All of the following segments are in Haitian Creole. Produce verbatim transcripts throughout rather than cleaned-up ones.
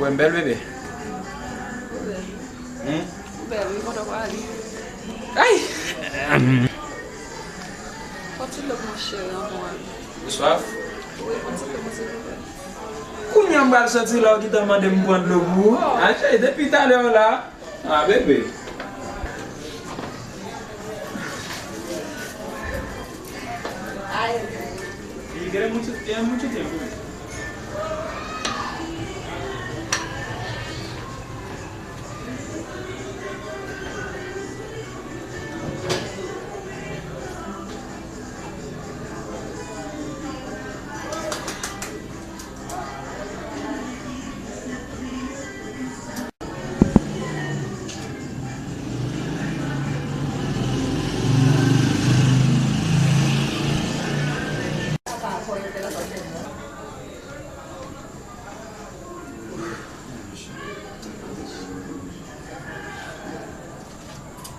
Mwen bèl, bebe. Ou bèl. Hmm? Ou bèl, wi, kote w prale? Ay! Fò ti dlo pou mwen, cheri, anvan. Ou swaf? Wi, fò ti dlo pou mwen, silvouplè. Kounye a m pral soti la, ou gentan mande m pran dlo pou ou? Oh. Ah, cheri, depi talè w la. Ah, bebe. Ay. Tiene mucho, tiene mucho tiempo.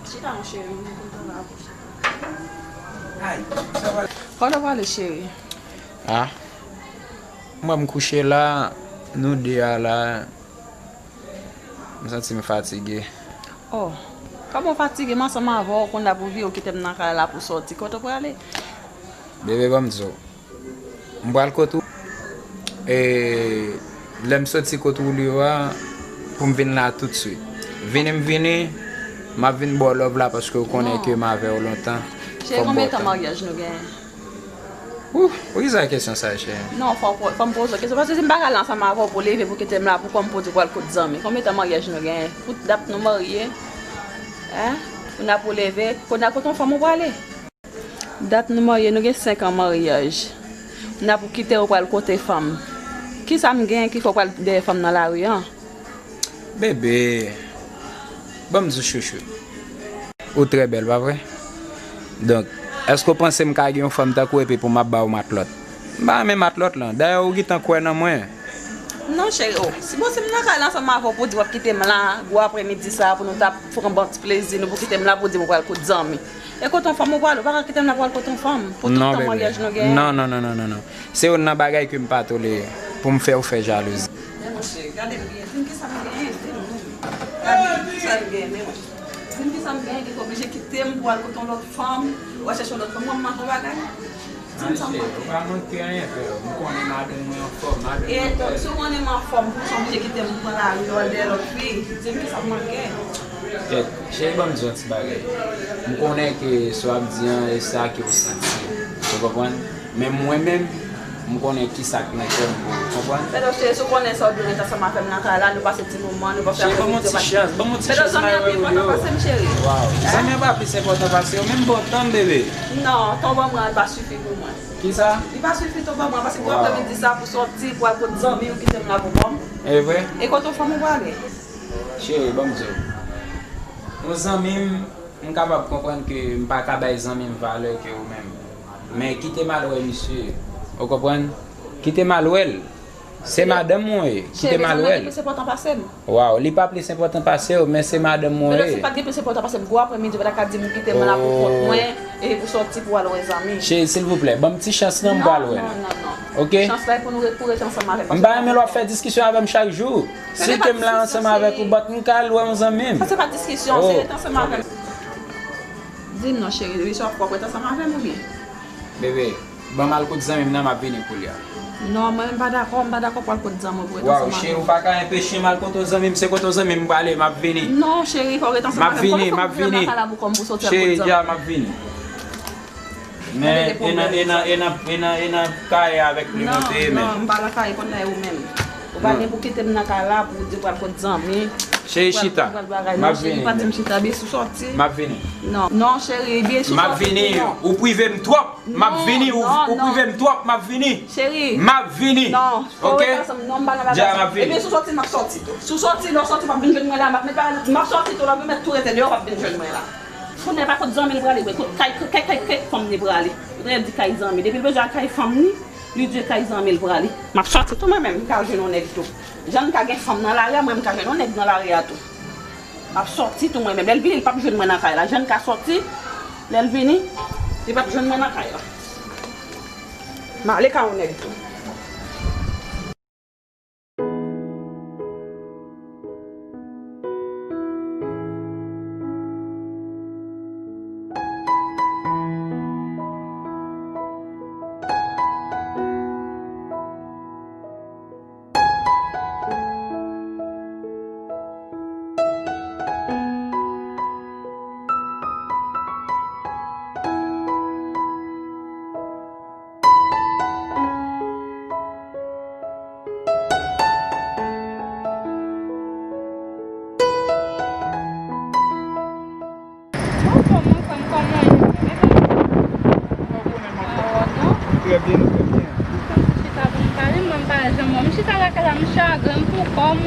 Chita, mon cheri, m kontan la pou chita. Ay, sa va. Kote w prale, cheri? Ah. Mwen, m kouche la, nou de a la, m santi m fatige. Oh, kòman w fatige? M ansanm avè w, kounye a pou w vire w kite m nan kay la pou w soti. Kote w prale? Bebe, ban m di w. M pral kot ou. E lè m soti kot ou li yo a, pou m vin la toutswit. Vini m vini, m ap vin ba w love la paske w konnen ke m avè w lontan. Cheri, konbyen tan maryaj nou genyen? Ou, poukisa kesyon sa, cheri? Non, fò, fò, fò m poze w kesyon. Paske si m pa ka la ansanm avè w pou leve pou kite m la, pou kòm pou di w pral kot zanmi. Konbyen tan maryaj nou genyen? Pou dat nou marye? Hein? Pou n ap pou leve? Kounye a kote yon fanm ou prale? Dat nou marye, nou gen senk an maryaj. N ap kite w pral kote fanm. Kisa m gen ki fè w pral dèyè fanm nan lari an? Bebe, ban m di w chouchou. Ou trè bèl, pa vre? Donk, èske w panse m ka gen yon fanm tankou w epi pou m ap ba w matlòt? M pa renmen matlòt lan. Dayè, ou gentan kwè nan mwen. Non, cheri, oh. Si bon, si m nan kay la ansanm avè w pou di w ap kite m la, gwo aprèmidi sa a, pou nou ta pran bon ti plezi nou, pou kite m la, pou di m ou pral kot zanmi. E kote yon fanm ou pral, ou pa ka kite m la pou al kote yon fanm, pou tout tan maryaj nou genyen. Non, non, non, non, non, non. Se youn nan bagay ke m pa tolere, pou m fè w fè jalouzi. Men monchè, gade m byen, di m kisa m genyen, di m non. Gade m kisa m genyen, men monchè. Di m kisa m genyen ki fè w oblije kite m pou al kote yon lòt fanm, ou al chèche yon lòt fanm, mwen m manke w bagay. Di m sa m manke. Ou pa manke anyen, frè. M konnen madanm mwen anfòm, madanm mwen bèl. E si w konnen m anfòm, pou sa w oblije kite m pran lari, ou al dèyè lòt fi. Di m kisa m manke. Kèt, cheri, ban m di w yon ti bagay. M konnen ke sa w ap di an, e sa ke w santi. Ou konprann? Men mwen menm, m konnen kisa k nan kè m pou ou. Konprann? Beto cheri, si w konnen sa w dwe ret ansanm avè m nan kay la, nou pase ti moman, nou pase aprèmidi. Cheri, ban m yon ti chans, ban m yon ti chans, m al wè Julio. Zanmi an pa plis enpòtan pase w, menm bon tan, bebe. Non, tan w ban mwen an pa sifi pou mwen. Kisa? Li pa sifi tan w ban mwen an, paske pou aprèmidi sa, pou sòti, pou al kot zanmi w, kite m la pou kò m. E vre? E kote yon fanm ou prale? Cheri, ban m di w. Yon zanmi m, m kapab konprann ke m pa ka bay zanmi m valè ke ou menm. Men kite m al wè misye. Ou konprann? Kite m al wè l. Se madanm mwen ye. Kite m al wè l. Cheri, zanmi an pi plis enpòtan pase m. Waw, li pa plis enpòtan pase w, men se madanm mwen ye. Beto, si l pa t gen plis enpòtan pase m, gwo aprèmidi, ou pa ta ka di m kite m la pou kont mwen, e pou sòti pou al wè zanmi. Cheri, silvouplè, ban m ti chans lan, m pral wè l. Non, non, non, non. Oke? Chans la e pou nou re-, pou rete ansanm avè m. M pa renmen lè w ap fè diskisyon avè m chak jou. Si ke m la ansanm avèk ou, bat m ka al wè yon zanmi m. Sa se pa diskisyon, se rete ansanm avè m. Di m non, cheri, depi sa w ap fè, w ap rete ansanm avè m oubyen? Bebe, ban m al kot zanmi m nan, m ap vini koulye a. Non, mwen menm pa dakò, m pa dakò pou al kot zanmi w pou rete ansanm avè m. Waw, cheri, ou pa ka anpeche m al kote yon zanmi m, se kote yon zanmi m prale, m ap vini. Non, cheri, fò w rete ansanm avè m. Kote fanm ou vle m lakay la pou kò m pou sòti al kot zanmi m? Cheri, dja, m ap vini. Men e nan, e nan, e nan, e nan, e nan kaye avèk li nou te ye menm. Non, non, m pa nan kaye, konn nan ou menm. Ou pa gen pou kite m nan kay la pou w di w pral kot zanmi. Cheri, chita. M ap vini. Non, cheri, pa di m chita, byen si w sòti. M ap vini. Non, non, cheri, byen si w sòti, non. M ap vini. Ou prive m twòp. M ap vini. Ou, ou prive m twòp, m ap vini. Cheri. M ap vini. Non, fò w rete ansanm, non, m pa nan bagay sa. Ebyen si w sòti, m ap sòti tou. Si w sòti, lè w sòti, w ap vin jwenn mwen la, m ap met bagay nan, m ap sòti tou, lè w vin met tou rete deyò, w ap vin jwenn mwen la. Kounye a pa kot zanmi l prale vre, kot kay, kay, kay, kay fanm li prale. Ou te di kay zanmi. Depi l bezwen al kay fanm li, li di kay zanmi l prale. M ap sòti tou mwen menm, m ka jwenn yon nèg tou. Jan n ka gen fanm nan lari a, mwen m ka jwenn yon nèg nan lari a tou. M ap sòti tou mwen menm. Lè l vini, l p ap jwenn mwen nan kay la. Jan n ka sòti, lè l vini, li p ap jwenn mwen nan kay la. M ale kay yon nèg tou. Pou kò m.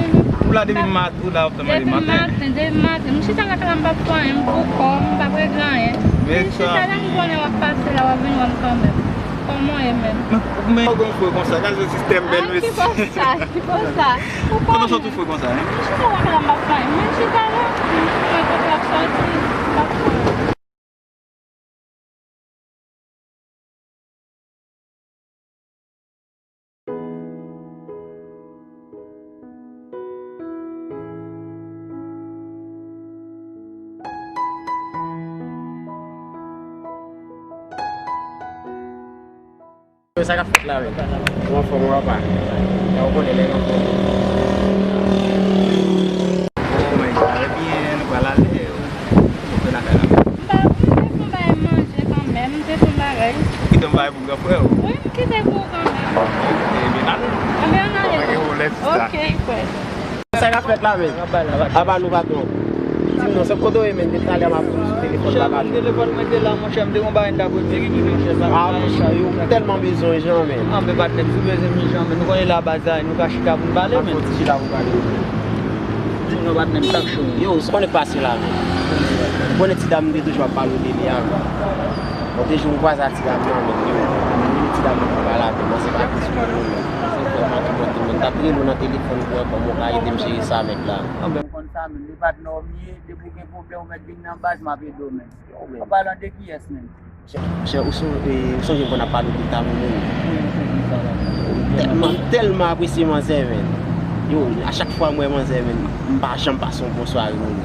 Ou la depi mat-, ou la w ap tann mande maten. Depi maten, depi maten. M chita ret la, m p ap fè anyen, m pou kò m, m p ap regle anyen. Men m chita la, m konnen w ap pase la, w ap vin wè m kanmenm. Kòman w ye menm? Men, men, ou gon fre konsa, gade sistèm bèl mesye. Ki konsa, ki konsa? Ou konnen. Kote w sot ou fre konsa, hein? M chita ret la, m p ap fè anyen. Men m chita la, m konnen kote w ap soti, m p ap fè anyen. Sa k ap fèt la menm? Ou anfòm ou papa? Sa ou konnen nèg anfòm. Bon, men, sa va byen, nou pral ale. Ou fè lakay la. M pa, m te fon bagay manje kanmenm, m te fon bagay. Ou kite yon bagay pou gran frè w? Wi, m kite pou ou kanmenm. Ok, ebyen n ale. Ebyen n ale. Ok, ou lè sista. Ok, frè. Sa k ap fèt la menm? Aba nou patwon. Di m non, se kote w ye menm? Depi talè m ap sou telefòn la. Monchè, telefòn mwen te la, monchè, m te gon bagay m t ap regle, monchè. Ah, monchè, yo tèlman bezwen Jan menm. Anben patnè m, si w bezwen m Jan menm, nou konnen la baz la, nou ka chita pou n pale menm. Fò ti chita pou pale. Di m non patnè m, sa k cho. Yo, se konnen k pase la menm. Ou konnen ti dam m te toujou ap pale w de li a menm. Bon, te jou m kwaze a ti dam nan menm, yo. M rele ti dam nan pou pale avè l, non, se pa kesyon de nou menm. Se vrèman ki mwen te menm. M t ap rele w nan telefòn pou wè kòman w ka ede m jere sa menm la. Anben, m konn sa menm, li pa t nòm ye, depi w gen pwoblèm, ou mèt vin nan baz, m ap ede w menm. An palan de kiyès menm? Chè, ou son-, e, ou sonje m konn ap pale w de Tamou menm? Wi, m sonje sa, papa. M tèlman, m tèlman apresye manzè, menm. Yo, a chak fwa m wè manzè, menm, m pa janm pase yon bon sware, menm.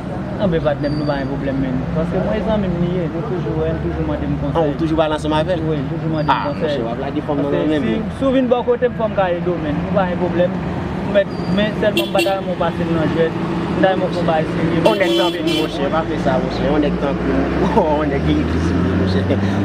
Anben patnè m, nou pa gen pwoblèm, menm. Paske mwen e zanmi m li ye, nou toujou wè, li toujou mande m konsèy. Ah, ou toujou pale ansanm avè l? Wi, li toujou mande m konsèy. Ah, monchè, w ap lage fanm nan nan men m. Paske si, si w vin bò kote m, fò m ka ede w, menm. Nou pa gen pwoblèm. Ou mèt, men sèlman m pa ta renmen w pase m nan jwèt. M ta renmen w fè yon bagay serye. On nèg tankou m, monchè, pa fè sa, monchè. On nèg tankou m, on nèg ki ekri sou li, monchè.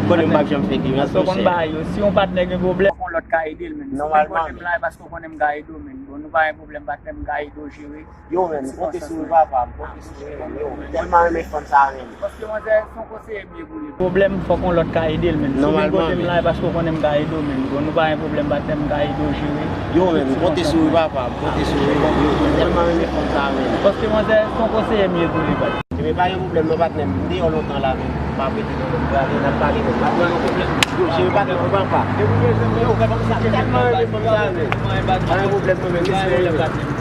Konnen m p ap janm fè grimas, monchè. Paske w konn bagay yo, si yon patnè gen pwoblèm, fò yon lòt ka ede l, menm. Si w gen pwoblèm la, e paske w konnen m ka ede w, menm. Bon, nou pa gen pwoblèm, patnè m ka ede w jere. Yo, menm, m konte sou ou, papa, m konte sou ou, yo. M tèlman renmen fanm sa, menm. Paske manzè se yon konseye m ye pou li. Pwoblèm, fòk yon lòt ka ede l, menm. Si w vin kote m la, e paske w konnen m ka ede w, menm. Bon, nou pa gen pwoblèm, patnè m ka ede w jere. Yo, menm, m konte sou ou, papa, m konte sou ou, yo. M tèlman renmen fanm sa, menm. Paske manzè se yon konseye m ye pou li, patnè. Ebyen, pa gen pwoblèm, non, patnè m. M deyò lontan la, menm. M ap rete nan lòt prale, n ap pale, menm. Pa gen pwoblèm. Yo, jere patnè m, papa. Yo, fanm sa, tèlman renmen fanm sa, menm. Pa gen pwoblèm, non, menm. Respè, yo.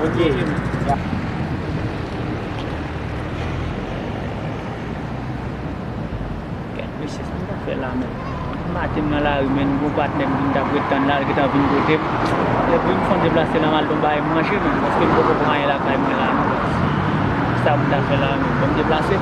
Ok. Kèt mesye, sa m t ap fè la menm? Maten m nan lari, menm, gon patnè m vin t ap ret tann la, l gentan vin kote m. Epi m fon deplase la, m al don bagay manje, menm, paske m poko pran anyen lakay mwen la, non. Sa m t ap fè la menm? Bon, m deplase.